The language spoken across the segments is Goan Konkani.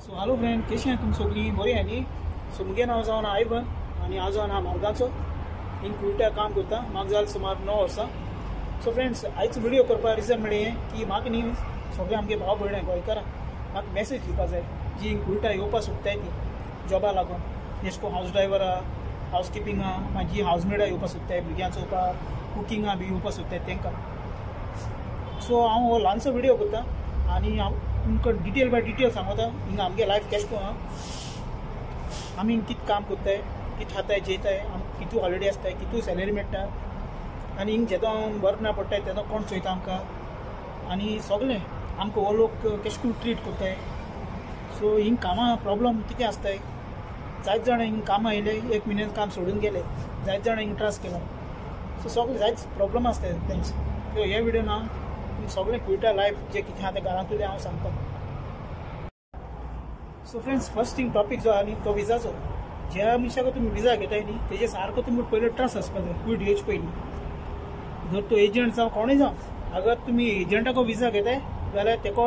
सो हॅलो फ्रेंड, कशी तुमी सगळीं बरी आहा न्ही? सो मुगे नांव जावन आयवन आनी हांव जावन हांव मार्गाचो हिंग कुर्ट्या काम करता. म्हाका जालें सुमार 9 वर्सां. सो फ्रेंड्स, आयज व्हिडिओ करपाक रिजन म्हळ्ळें की म्हाका न्ही सगळे आमगे भाव भयणां गोंयकारां म्हाका मॅसेज दिवपा जाय जी हिंग कुर्ट्या येवपा सोदताय ती जॉबा लागून, जशें करून हावस ड्रायवर आहा, हावस किपिंग आहा, मागीर हावस मेडा येवपा सोदताय, भुरग्यां चोवपाक, कुकिंगा बी येवपा सोदताय तांकां. सो हांव हो ल्हानसो व्हिडिओ करता आनी हांव तुमकां डिटेल बाय डिटेल सांगता हिंगा आमगे लायफ कशें करून आहा, आमी कितें काम करताय, कितें खाताय जेयताय, आमकां कितू हॉलिडे आसताय, कितू सॅलरी मेळटा आनी हिंग जेदो बरें ना पडटाय तेदो कोण चोयता आमकां आनी सगळें आमकां हो लोक कशें करून ट्रीट करताय. सो हिंग कामां प्रॉब्लम कितें आसताय, जायते जाणां हिंग कामां येयले एक म्हयन्यान काम सोडून गेले, जायते जाणां हिंग त्रास केलो. सो सगळें जायते प्रॉब्लम आसताय तेंच. सो हे व्हिडियो हांव सगळें कुर्ट्या लायफ जे कितें आहा तें घरांतुलें हांव सांगता. So friends, first thing topic जो आहा न्ही तो विजाचो. ज्या मनशाक तुमी विजा घेताय न्ही तेजे सारको तुमकां पयलो ट्रस्ट आसपाक जाय कुवेट येवचे पयलीं. जर तो एजंट जावं कोणूय जावं, अगर तुमी एजंटाको विजा घेताय जाल्यार तेको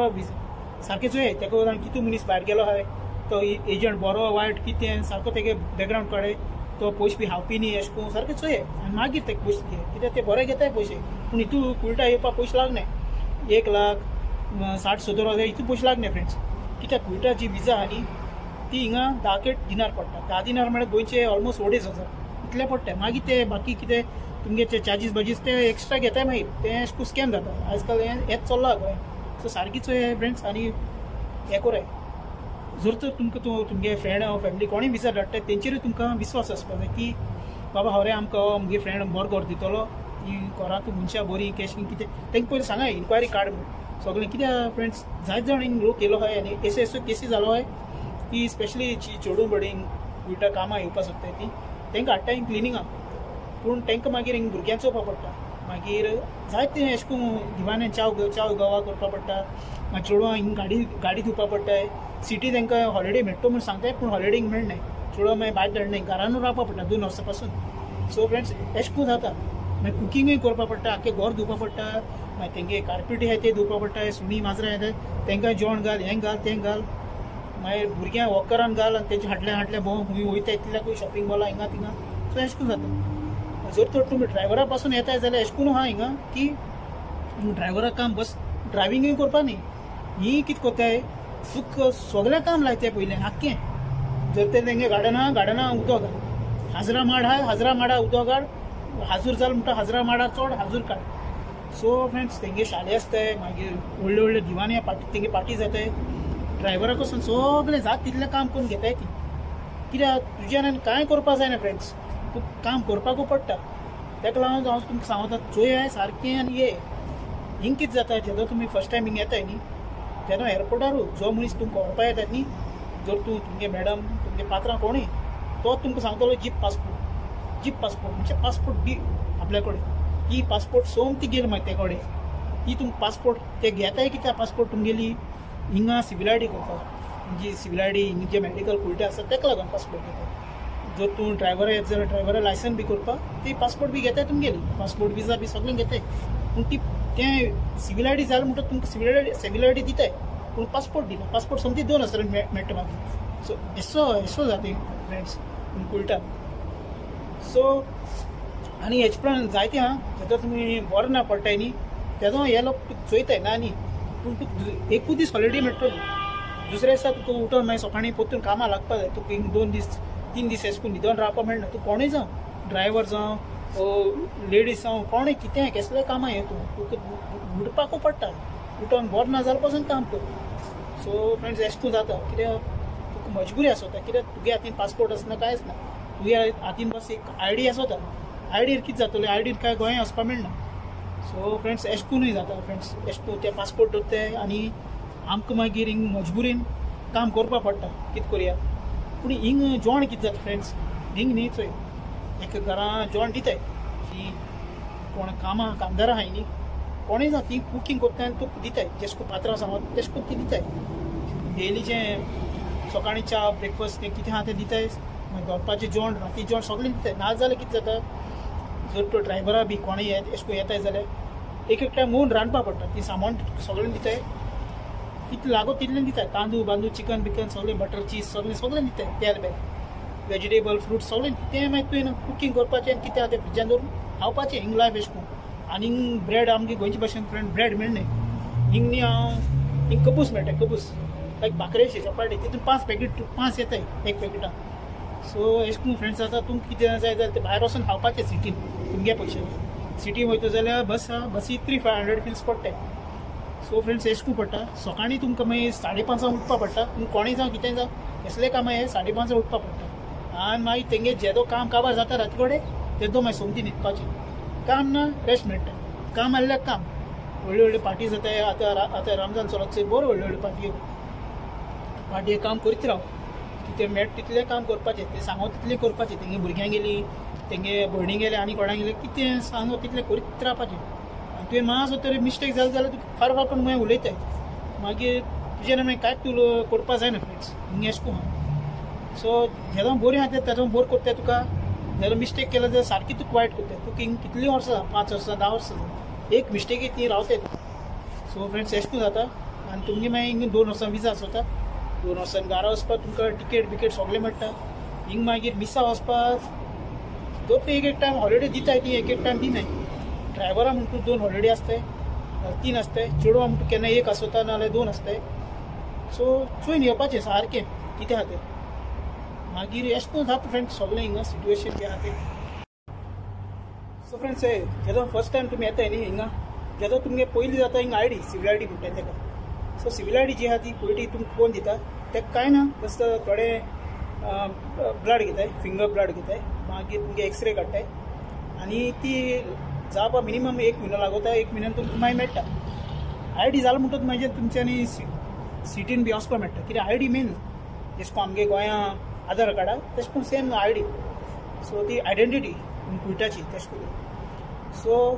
सारकें चोय तेका कितू मनीस भायर गेलो आहाय, तो एजंट बरो वायट कितें सारको तेगे बॅकग्रावंड काडय, तो पयशे बी खावपी न्ही अशें करून सारकें चोय आनी मागीर तेका पयशे दिय, कित्याक ते बरे घेताय पयशे. पूण हितू कुर्टा येवपाक पयशे लागनाय, 1 लाख 60-70 हजार हितू पयशे लागनाय फ्रेंड्स. कित्याक कुर्टा जी विजा आहा न्ही ती हिंगा 10 दिनार पडटा. 10 दिनार म्हळ्यार गोंयचे ऑलमोस्ट 2.5 हजार इतले पडटा. मागीर ते बाकी कितें तुमगे ते चार्जीस बाजीस ते एक्स्ट्रा घेताय, मागीर तें अशें करून स्कॅम जाता. आजकाल हेंच चल्लां गोंयांत. सो सारकी चोय फ्रेंड्स आनी हें कराय. जर तर तुमकां तुमगे फ्रेंड फॅमिली कोणूय विजा धाडटा तेंचेरूय तुमकां विस्वास आसपाक जाय की बाबा हरे आमकां मुगे फ्रेंड बरो घर दितलो, ती घरांत मनशां बरीं कशें कितें तांकां पयलीं सांगाय, इन्क्वायरी काड म्हूण सगळें. कित्याक फ्रेंड्स जायते जाण हिंग लोक येयलो आहाय आनी अशे अशे केसी जालो आहाय की स्पेशली चेडूं बडी हिंग कुर्टा कामां येवपा सोदताय ती तांकां हाडटा हिंग क्लिनिंगां, पूण तांकां मागीर हिंग भुरग्यां चोवपा पडटा. मागीर जायते अशें करून दिवाने चाव गवा करपा पडटा, मागीर चेडवां हिंग गाडी धुवपा पडटाय. सिटी तांकां हॉलिडे मेळटा म्हूण सांगताय पूण हॉलिडे हिंग मेळनाय, चेडवां मागीर भायर धाडनाय, घरानूच रावपा पडटा 2 वर्सां पासून. सो फ्रेंड्स अशें करून जाता. मागीर कुकिंगूय करपा पडटा, आख्खें घर धुवपा पडटा, मागीर तेंगे कार्पेटी आहाय ते धुवपा पडटा, सुणी माजरां आहाय तांकां जेवण घाल, हें घाल तें घाल, मागीर भुरग्यांक वॉकरान घाल आनी तेंचे हाडलें हाडलें भोंव खूंय वयता इतल्याकूय शॉपिंग मॉला हिंगा थिंगा. सो अशें करून जाता. जर तर तुमी ड्रायव्हरा पासून येताय जाल्यार अशें करून आहा हिंगा की ड्रायव्हरा काम बस ड्रायव्हिंगूय करपा न्ही, ही कितें करताय तुका सगळें काम लायताय पयलें आख्खें. जर ते तेंगे गार्डना गार्डना उदक घाल, हाजरा माड आहाय हाजरा माडा उदक घाल, हाजूर जाल म्हणटा हाजरा माडा चोड हाजूर काड. सो फ्रेंड्स तेंगे शाळे आसताय, मागीर व्हडले व्हडले दिवाने पार्टी तेंगे पार्टी जाताय, ड्रायव्हरा कडसून सगळें जात तितलें काम करून घेताय ती. कित्याक तुज्यान आनी कांय करपा जायना फ्रेंड्स, तुका काम करपाकूय पडटा. ताका लागून हांव तुमकां सांगता चोयाय सारकें आनी ये. हिंग कितें जाता जेन्ना तुमी फर्स्ट टायम हिंग येताय न्ही तेन्ना एअरपोर्टारू जो मनीस तुमकां व्हरपा येतात न्ही, जर तूं तुमगे मॅडम तुमगे पात्रां कोणूय तो तुमकां सांगतलो जीप पासपोर्ट, जीप पासपोर्ट म्हणजे पासपोर्ट दी आपल्या कडेन, ती पासपोर्ट सोमती गेली मागीर ते कडेन ती तुमकां पासपोर्ट ते घेताय कित्याक पासपोर्ट तुमगेली हिंगा सिवील I D करपाक, म्हणजे सिवील I D हिंग जे मॅडिकल कुर्टे आसा ताका लागून पासपोर्ट घेता. जर तूं ड्रायव्हर येत जाल्यार ड्रायव्हरा लायसन बी करपाक ती पासपोर्ट बी घेताय तुमगेली, पासपोर्ट विजा बी सगळें घेताय. पूण ती तें सिवील I D जालें म्हणटकच तुमकां सिवील I D दिताय पूण पासपोर्ट दिना. पासपोर्ट सोमती 2 हजारान मेळटा मागीर. सो एसो एसो जाता फ्रेंड्स कुर्टा. सो आनी हेचे प्रमाण जायते आहा जेन्ना तुमी बरें ना पडटाय न्ही तेदो हे लोक तुका चोयताय ना न्ही, पूण तुका एकूच दीस हॉलिडे मेळटलो, दुसऱ्या दिसा तुका उठोन मागीर सकाळीं परतून कामां लागपा जाय. तुका हिंग 2 दीस 3 दीस अशें करून न्हिदोन रावपा मेळना. तूं कोणूय जावं, ड्रायव्हर जावं लेडीज जावं कोणूय कितें कसलें कामां ये तूं तुका उठपाकूय पडटा, उठोन बरें ना जाल्यार पासून काम कर. सो फ्रेंड्स अशें करून जाता कित्याक तुका मजबुरी आसता, कित्याक तुगे हातीन पासपोर्ट आसना कांय आसना, तुगे हातीन बस एक I D आसता, आयडीर कितें जातलें, आयडीर कांय गोंयांत वचपा मेळना. सो फ्रेंड्स अशें करूनय जाता फ्रेंड्स, अशें करून ते पासपोर्ट दवरताय आनी आमकां मागीर हिंग मजबुरीन काम करपा पडटा, कितें करुया. पूण हिंग जेवण कितें जाता फ्रेंड्स, हिंग न्ही चोय एका घरां जेवण दिताय की कोण कामां कामदारां आहाय न्ही कोणूय जावं ती कुकींग करता आनी तुका दिताय, जेश करून पात्रांव सांगता तेश करून ती दिताय. डेलीचें सकाळीं च्या ब्रेकफास्ट तें कितें आहा तें दिताय, मागीर दनपारचें जेवण राती जेवण सगळें दिताय. ना जाल्यार कितें जाता जर तो ड्रायव्हरा बी कोणूय येत अशें करून येताय जाल्यार एक एक टायम मून रांदपा पडटा, ती सामान सगळें दिताय कितलें लागो तितलें दिताय, तांदूळ बांदूळ चिकन बिकन सगळें, बटर चीज सगळें सगळें दिताय, तेल बेल वेजिटेबल फ्रूट सगळें तें मागीर तुवें कुकींग करपाचें आनी कितें आहा तें फ्रिजान दवरून खावपाचें. हिंग लायफ एशें करून. आनी ब्रेड आमगे गोंयचे भाशेन फ्रेंड ब्रेड मेळना हिंग न्ही, हांव हिंग कबूस मेळटा, कबूस लायक भाकरेची चपाटी, तितून 5 पॅकेट 5 येताय एक पॅकेटान. सो एशें करून फ्रेंड्स आतां तुमकां कितें जाय जाल्यार तें भायर वचून खावपाचें सिटीन तुमगे पयशे. सिटीन वयता जाल्यार बस आहा, बसी 300-500 फिल्स पडटाय. सो फ्रेंड्स एशें करून पडटा. सकाळीं तुमकां मागीर 5:30 उठपा पडटा, तुमकां कोणें जावं कितें जावं कसलें काम हें 5:30 उठपा पडटा. आनी मागीर तेंगे जेदो काम काबार जाता राती कडेन तेदो मागीर सोमती न्हिदपाचें, काम ना रेस्ट मेळटा, काम आहल्यार काम. व्हडल्यो व्हडल्यो पार्टी जाताय आतां, आतां रमजान चलत बऱ्यो व्हडल्यो व्हडल्यो पार्टयो, पार्टये काम करीत राव, कितें मेळटा तितलें काम करपाचें, तें सांगो तितलें करपाचें. तेंगे भुरग्यांक गेली, तेंगे भयणी गेले आनी कोणाक गेले कितें सांगो तितलें करीत रावपाचें. आनी तुवें मातसो तरी मिस्टेक जालें जाल्यार तुका फार फार करून मागीर उलयताय, मागीर तुजें मागीर कांयच तुका करपा जायना फ्रेंड्स. हिंग एशें करून आहा. सो जेदो बरें आहा तें तेजो बरें करताय तुका, जेदो मिस्टेक केलो जाल्यार सारकी तुका वायट करताय. तुका हिंग कितलीं वर्सां, 5 वर्सां 10 वर्सां एक मिस्टेकी ती रावताय तुका. सो फ्रेंड्स एशें करून जाता. आनी तुमगे मागीर हिंग 2 वर्सां विजा आसता, 2 वर्सां घरा वचपाक तुमकां टिकेट बिकेट सगळें मेळटा. हिंग मागीर मिसा वचपाक दोन एक एक टायम हॉलिडे दिताय, ती एक एक टायम दिनाय. ड्रायव्हरा म्हणटू 2 हॉलिडे आसताय, 3 आसताय, चेडवां म्हणटू केन्ना 1 आसता नाजाल्यार 2 आसताय. सो चोयन येवपाचें सारकें कितें आहा तें. मागीर एशें करून जाता फ्रेंड्स सगळें हिंगा सिट्युएशन जें आहा तें. सो फ्रेंड्स जेदो फर्स्ट टायम तुमी येताय न्ही हिंगा, जेदो तुमगे पयलीं जाता हिंगा आयडी, सिवील आयडी म्हणटाय तेका. सो सिवील आयडी जी आहा ती पयलीं तुमकां कोण दिता तेका कांय ना, बस थोडे ब्लड घेताय, फिंगर ब्लड घेताय, मागीर तुमगे एक्सरे काडटाय आनी ती जावपा मिनिमम 1 म्हयनो लागता, 1 म्हयन्यान तुमकां मागीर मेळटा. आयडी जालो म्हणटकच मागीर तुमच्यांनी सिटीन बी वचपाक मेळटा, कित्याक आयडी मेन जशें करून आमगे गोंया आधार कार्डा तशें करून सेम आयडी. सो ती आयडेंटिटी कुयटाची तशें करून. सो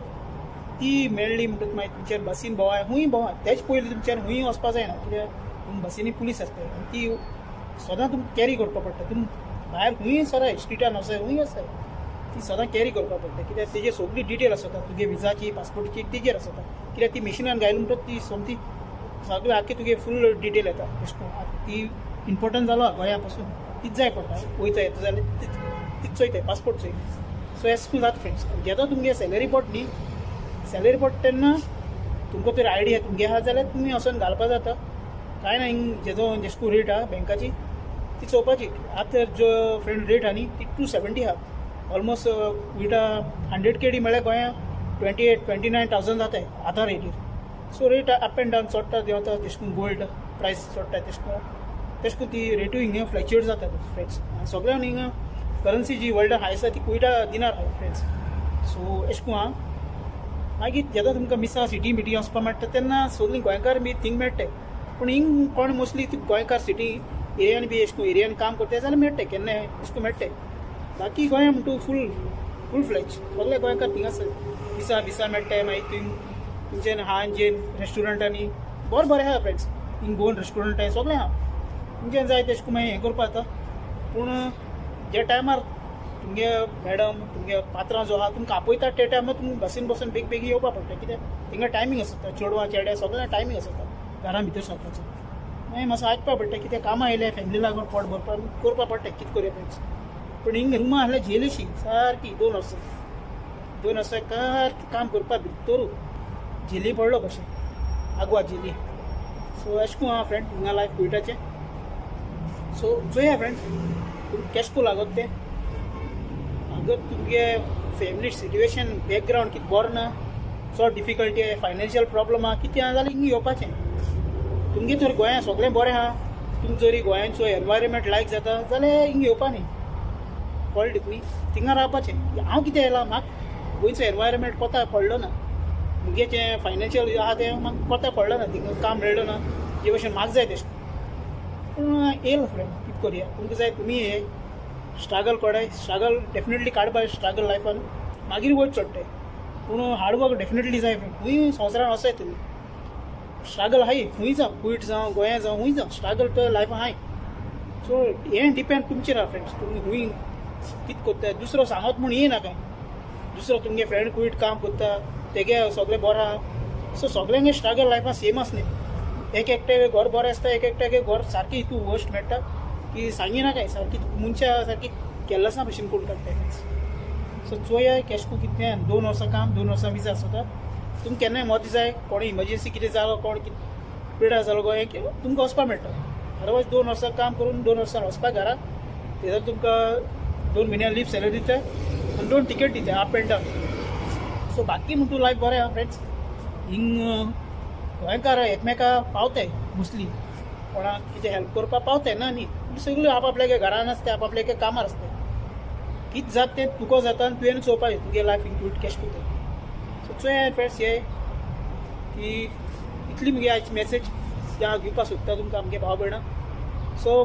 ती मेळ्ळी म्हणटकच मागीर तुमच्यान बसीन भोंवाय हुंय भोंवाय, तेच पयलीं तुमच्यान हुंय वचपा जायना, कित्याक बसींनी पुलीस आसताय आनी ती सदां तुमकां कॅरी करपा पडटा. तुमी भायर हुंय सराय स्ट्रिटान वचाय हुंय वचाय ती सदां कॅरी करपा पडटा, कित्याक तेजेर सगळी डिटेल आसता, तुगे विजाची पासपोर्टची तेजेर आसता. कित्याक ती मशिनान घायली म्हणटकच ती सोमती सगळें आख्खे तुगे फूल डिटेल येता. तशें करून ती इम्पोर्टंट जालो गोंया पासून तीच जाय पडटा, वयता येता जाल्यार तीच चोयताय, पासपोर्ट चोय. सो एशें करून जाता फ्रेंड्स. जेदो तुमगे सॅलरी पडटा न्ही, सॅलरी पडटा तेन्ना तुमकां तर आयडी आहा तुमगे आहा जाल्यार तुमी वचोन घालपा जाता, कांय ना. हिंग जेजो जेशें करून रेट आहा बँकाची ती चोवपाची. आतां जो फ्रेंड रेट आहा न्ही ती 270 आहा, ऑलमोस्ट वयता 100 KD म्हळ्यार गोंया 28-29,000 जाताय आतां रेटीर. So rate up and down चडटा देंवता, तशें करून गोल्ड प्रायस चडटा तशें करून तशें करून ती रेटूय हिंगा फ्लक्चुएट जाता फ्रेंड्स. आनी सगळ्यान हिंगा करन्सी जी वर्ल्डान हाय आसा ती कुयटा दिनार आहा फ्रेंड्स. सो एशें करून आहा. मागीर जेन्ना तुमकां मिसा सिटी बिटी वचपाक मेळटा तेन्ना सगळीं गोंयकार बी थिंग मेळटाय, पूण हिंग कोण मोस्टली ती गोंयकार सिटी एरियान बी एशें करून एरियान काम करताय जाल्यार मेळटाय, केन्नाय एशें करून मेळटाय. बाकी गोंया म्हणटू फूल फूल फ्लॅज सगळे गोंयकार थिंग आसा, मिसा बिसा मेळटाय. मागीर थिंग तुमच्यान हान जेन रेस्टोरंटांनी बरें बरें आहा फ्रेंड्स, हिंग गोवन रेस्टोरंट आहा सगळें आहा, तुमच्यान जाय तेशें करून मागीर हें करपा जाता. पूण जे टायमार तुमगे मॅडम तुमगे पात्रां जो आहा तुमकां आपयता ते टायमार तुमी बसीन बसून बेग बेगीन येवपा पडटा, कित्याक थिंगा टायमींग आसता, चेडवां चेडे सगळें टायमींग आसता घरां भितर सरपाचो. मागीर मातसो आयकपा पडटा, कित्याक कामां आयलें फॅमिली लागून पोट भरपाक करपा पडटा, कितें करूया फ्रेंड्स. पूण हिंग रुमां आहल्या झेल अशी सारकी 2 वर्सां 2 वर्सां सारकें काम करपा भितरू झेली पडलो कशें आगवा झेली. सो एशें करून आहा फ्रेंड हिंगा लायफ कुयटाचें. सो चोया फ्रेंड्स तुमकां केशें करून लागत तें. अगर तुमगे फॅमिली सिट्युएशन बॅकग्रावंड कितें बरो ना, चड डिफिकल्टी आहा, फायनान्शियल प्रॉब्लम आहा कितें आहा जाल्यार हिंगा येवपाचें. तुमगे तर गोंया सगळें बरें आहा, तुमकां जरी गोंयांचो एनवायरमेंट लायक जाता जाल्यार हिंगा येवपा न्ही, कळ्ळें तुमी थिंगा रावपाचें. हांव कितें येयलां म्हाका गोंयचो एनवायरमेंट कोता पडलो ना, मुगे जें फायनान्शियल आहा तें म्हाका कोता पडलो ना, थिंगा काम मेळ्ळो ना जे भशेन म्हाका जाय तशें. पूण येयलां फ्रेंड कितें करुया, तुमकां जाय तुमी हे स्ट्रगल कोडाय, स्ट्रगल डेफिनेटली काडपा स्ट्रगल लायफान मागीर वयर चडटाय, पूण हार्डवर्क डेफिनेटली जाय फ्रेंड. खूंय संवसारान वचाय तुमी स्ट्रगल आहाय, खूंय जावं, कुयट जावं गोंया जावं खूंय जावं स्ट्रगल तर लायफान आहाय. सो हें डिपेंड तुमचेर आहा फ्रेंड्स, तुमी खूंय कितें करता. दुसरो सांगत म्हूण येयना कांय, दुसरो तुमगे फ्रेंड कुयट काम करता तेगे सगळें बरें आहा. सो सगळ्यांगे स्ट्रगल लायफान सेम आसलें, एक एकट्याक घर बरें आसता, एक एकट्याक घर सारकें इतू वर्स्ट मेळटा की सांगिनाकाय, सारकी मनशां सारकी केल्लसा भशेन करून काडटा. सो चोया कॅशको कितें 2 वर्सां काम 2 वर्सां विजा आसता. तुमकां केन्नाय मदीं जाय, कोण इमर्जन्सी कितें जालो, कोण पिडा जालो गो हें तुमकां वचपाक मेळटा. अदरवायज 2 वर्सां काम करून 2 वर्सां वचपाक घरा, थंयसर तुमकां 2 म्हयन्या लीव सॅलरी दिता आनी 2 टिकेट दिता अप एंड डावन. सो बाकी म्हण तूं लायफ बरें आहा फ्रेंड्स. हिंग गोंयकार एकमेका पावताय मोस्टली, कोणाक कितें हेल्प करपाक पावताय ना न्ही, सगळीं आपआपल्या घरान आसता, आपआपल्या कामार आसता. कितें जाता तें तुका जाता आनी तुवें चोवपाचें तुगे लायफ इंक्लूड कॅश करता. सो चोया फ्रेंड्स हे की इतली मुगे आयची मॅसेज हांव दिवपाक सोदता तुमकां आमगे भाव भयणां. सो